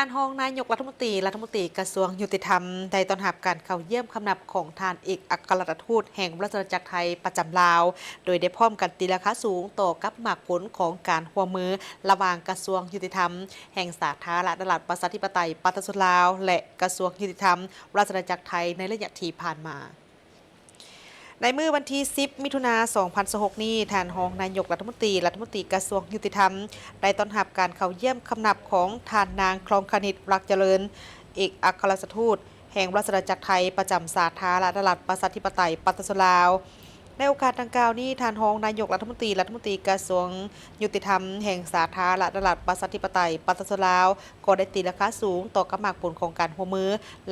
ທ່ານຮອງນາຍົກລັດຖະມົນຕີ ລັດຖະມົນຕີກະຊວງຍຸຕິທຳ ໄດ້ຕ້ອນຮັບການເຂົ້າຢ້ຽມຄຳນັບຂອງທ່ານເອກອັກຄະລັດຖະທູດແຫ່ງລາຊະອານາຈັກໄທປະຈຳລາວ, ໂດຍໄດ້ພ້ອມກັນຕີລາຄາສູງຕໍ່ກັບໝາກຜົນຂອງການຮ່ວມມືລະຫວ່າງກະຊວງຍຸຕິທຳແຫ່ງສາທາລະນະລັດປະຊາທິປະໄຕປະຊາຊົນລາວ ແລະ ກະຊວງຍຸຕິທຳລາຊະອານາຈັກໄທໃນໄລຍະທີ່ຜ່ານມາ. ໃນມື້ວັນທີສິບ ມິຖຸນາ ສອງພັນຊາວຫົກນີ້, ທ່ານຮອງນາຍົກລັດຖະມົນຕີ ລັດຖະມົນຕີກະຊວງຍຸຕິທຳ ໄດ້ຕ້ອນຮັບການເຂົ້າຢ້ຽມຄຳນັບຂອງທ່ານນາງ ຄອງຄະນິດ ລັກຈະເລີນ ເອກອັກຄະລັດຖະທູດແຫ່ງລາຊະອານາຈັກໄທປະຈຳສາທາລະນະລັດປະຊາທິປະໄຕປະຊາຊົນລາວ. ໃນໂອກາດດັ່ງກ່າວນີ້, ທ່ານຮອງນາຍົກລັດຖະມົນຕີ ລັດຖະມົນຕີກະຊວງຍຸຕິທຳແຫ່ງສາທາລະນະລັດປະຊາທິປະໄຕປະຊາຊົນລາວ ກໍໄດ້ຕີລາຄາສູງຕໍ່ກັບໝາກຜົນຂອງການຮ່ວມມື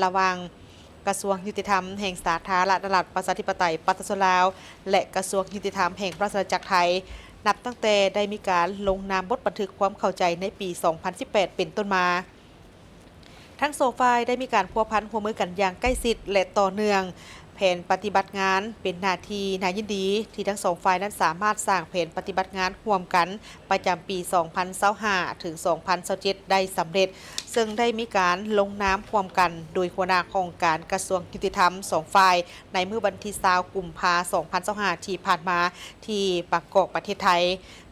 ລະຫວ່າງ ກະຊວງຍຸຕິທຳແຫ່ງສາທາລະນະລັດປະຊາທິປະໄຕປະຊາຊົນລາວ ແລະ ກະຊວງຍຸຕິທຳແຫ່ງລາຊະອານາຈັກໄທ ນັບຕັ້ງແຕ່ໄດ້ມີການລົງນາມບົດບັນທຶກຄວາມເຂົ້າໃຈໃນປີສອງພັນສິບແປດເປັນຕົ້ນມາ. ທັງສອງຝ່າຍໄດ້ມີການພົວພັນຮ່ວມມືກັນຢ່າງໃກ້ຊິດ ແລະ ຕໍ່ເນື່ອງ. ແຜນປະຕິບັດງານເປັນໜ້າທີ່ໜ້າຍິນດີ ທີ່ທັງສອງຝ່າຍນັ້ນສາມາດສ້າງແຜນປະຕິບັດງານຮ່ວມກັນ ປະຈຳປີສອງພັນຊາວຫ້າ ເຖິງ ສອງພັນຊາວເຈັດ ໄດ້ສຳເລັດ, ເຊິ່ງໄດ້ມີການລົງນາມຮ່ວມກັນໂດຍຫົວໜ້າຫ້ອງການກະຊວງຍຸຕິທຳສອງຝ່າຍ ໃນມື້ວັນທີຊາວ ກຸມພາ ສອງພັນຊາວຫ້າ ທີ່ຜ່ານມາ ທີ່ບາງກອກ ປະເທດໄທ.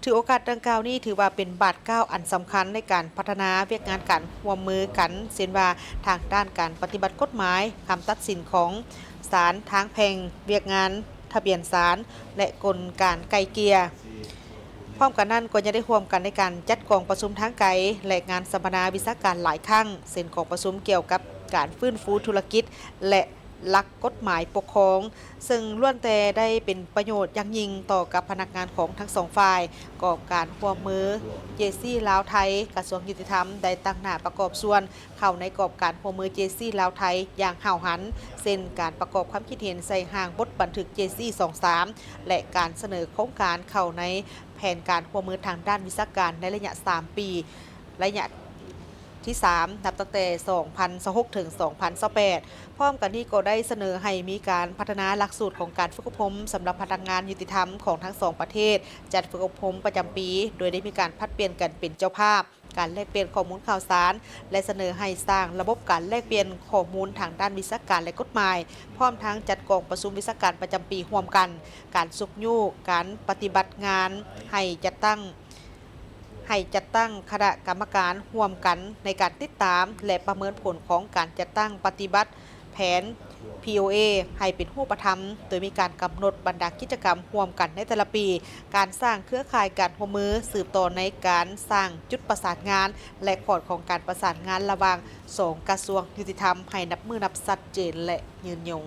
ຖືໂອກາດດັ່ງກ່າວນີ້ ຖືວ່າເປັນບາດກ້າວອັນສຳຄັນໃນການພັດທະນາວຽກງານການຮ່ວມມືກັນ, ເຊັ່ນວ່າ ທາງດ້ານການປະຕິບັດກົດໝາຍ, ຄຳຕັດສິນຂອງສານທາງແພ່ງ, ວຽກງານທະບຽນສານ ແລະ ກົນການໄກ່ເກ່ຍ. ພ້ອມກັນນັ້ນກໍຍັງໄດ້ຮ່ວມກັນໃນການຈັດກອງປະຊຸມທາງໄກ ແລະ ງານສຳມະນາວິຊາການຫຼາຍຄັ້ງ, ເຊັ່ນ ກອງປະຊຸມກ່ຽວກັບການຟື້ນຟູທຸລະກິດ ແລະ ຫຼັກກົດໝາຍປົກຄອງ, ເຊິ່ງລ້ວນແຕ່ໄດ້ເປັນປະໂຫຍດຢ່າງຍິ່ງຕໍ່ກັບພະນັກງານຂອງທັງສອງຝ່າຍ. ກອບການຮ່ວມມືເຈຊີລາວໄທ, ກະຊວງຍຸຕິທຳໄດ້ຕັ້ງໜ້າປະກອບສ່ວນ ເຂົ້າໃນກອບການຮ່ວມມືເຈຊີລາວໄທຢ່າງຫ້າວຫັນ, ເຊັ່ນ ການປະກອບຄວາມຄິດເຫັນໃສ່ຮ່າງບົດບັນທຶກເຈຊີສອງສາມ ແລະ ການສະເໜີໂຄງການເຂົ້າໃນແຜນການຮ່ວມມືທາງດ້ານວິຊາການໃນໄລຍະສາມປີ, ໄລຍະທີສາມ ນັບຕັ້ງແຕ່ສອງພັນຊາວຫົກ ເຖິງ ສອງພັນຊາວແປດ. ພ້ອມກັນນີ້ກໍໄດ້ສະເໜີໃຫ້ມີການພັດທະນາຫຼັກສູດຂອງການຝຶກອົບຮົມສຳລັບພະນັກງານຍຸຕິທຳຂອງທັງສອງປະເທດ, ຈັດຝຶກອົບຮົມປະຈຳປີ, ໂດຍໄດ້ມີການຜັດປ່ຽນກັນເປັນເຈົ້າພາບ, ການແລກປ່ຽນຂໍ້ມູນຂ່າວສານ ແລະ ສະເໜີໃຫ້ສ້າງລະບົບການແລກປ່ຽນຂໍ້ມູນທາງດ້ານວິຊາການ ແລະ ກົດໝາຍ, ພ້ອມທັງຈັດກອງປະຊຸມວິຊາການປະຈຳປີຮ່ວມກັນ, ການຊຸກຍູ້ການປະຕິບັດງານໃຫ້ຈັດຕັ້ງ, ໃຫ້ຈັດຕັ້ງຄະນະກຳມະການຮ່ວມກັນໃນການຕິດຕາມ ແລະ ປະເມີນຜົນຂອງການຈັດຕັ້ງປະຕິບັດ ແຜນ ພີໂອເອ ໃຫ້ເປັນຮູບປະທຳ, ໂດຍມີການກຳນົດບັນດາກິດຈະກຳຮ່ວມກັນໃນແຕ່ລະປີ, ການສ້າງເຄືອຂ່າຍການຮ່ວມມື, ສືບຕໍ່ໃນການສ້າງຈຸດປະສານງານ ແລະ ຂອດຂອງການປະສານງານລະຫວ່າງສອງກະຊວງຍຸຕິທຳໃຫ້ນັບມື້ນັບຊັດເຈນ ແລະ ຍືນຍົງ.